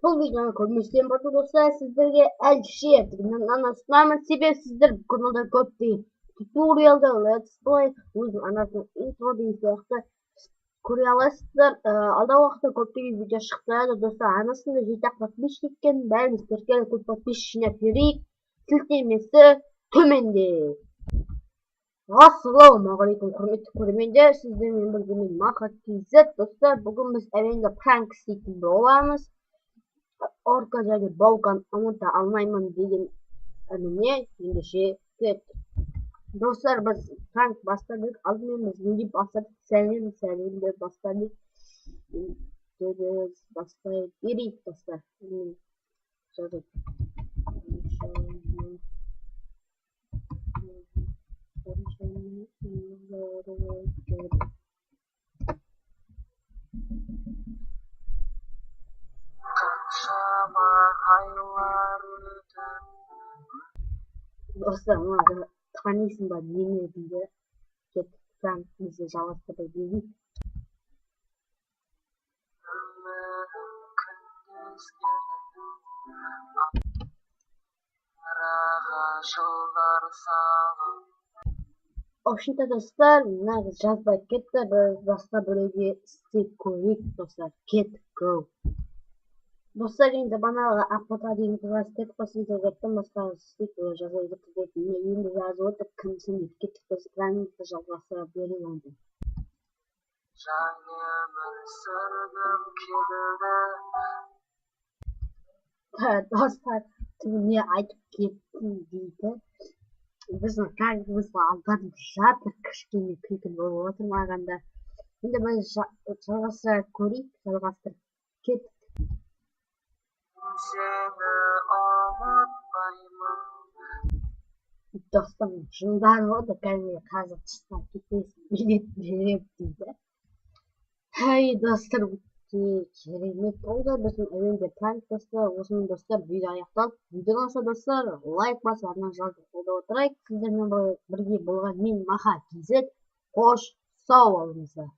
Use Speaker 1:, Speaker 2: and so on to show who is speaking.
Speaker 1: Бұл видеоны көрместен бұрын, достар, сіздерге Әлішер деген ұсынамын. Себебі сіздер каналда көптеген туториалды, летсплей, өзінің анасының интро деген сияқты көре аласыздар. Алдағы уақытта көптеген видео шықты, достар. Арнасында 7 подписчик екен, бәріміз тіркеліп, көп подписчик жинап берейік. Сілтемесі төменде. Ассалаумағалейкум, құрметті көрермендер, сіздермен бірге мен Маха KZ. Достар, бүгін біз әуенді пранк істейтін боламыз. Орка және Баукан ұмыта алмаймын деген әніне ендеше кеттік. Достар, біз пранк бастадық. Алдымен біз не деп бастадық? Сәлем, сәлем деп бастадық. Енді біз бастай берейік, достар. Жазайық.
Speaker 2: Қаншама айлар өтіп.
Speaker 1: Достар, мына танисың ба мені дейді. Кеттік, пранкімізді жалғастыра берейік.
Speaker 2: Өмірім күнде өзгерді, араға жылдар салып.
Speaker 1: В общем-то, достар, мына қыз жазбай кетті, біз басқа біреуге істеп көрейік, достар. Кеттік, go. Достар, енді бағанағы Ақбота деген қызға істедік қой, сіздерге айттым, басқа істейік, олар жазбай кетті деп. Міне, енді жазып отыр, кімсің деп. Кеттік, біз пранкті жалғастыра берейік онда.
Speaker 2: Жаңа өмір сүргім келді.
Speaker 1: Достар, түбіне айтып кеттім дейді. Біздің пранкімізді алданып жатыр, кішкене күлкі болып отыр маған да. Енді біз жалғастыра көрейік, жалғастырып кеттік.
Speaker 2: Сені ұмытпаймын.
Speaker 1: Достар, жынданып отыр кәдімгі, қазір тыстан кетесің, билет беремін дейді. Әй, достар, өте керемет болды біздің әуенді пранк, достар. Осымен, достар, видео аяқталды. Видео ұнаса, достар, лайк басып, арнаны жазып қолдап отырайық. Сіздермен бірге болған мен Маха KZ. Қош, сау болыңыздар.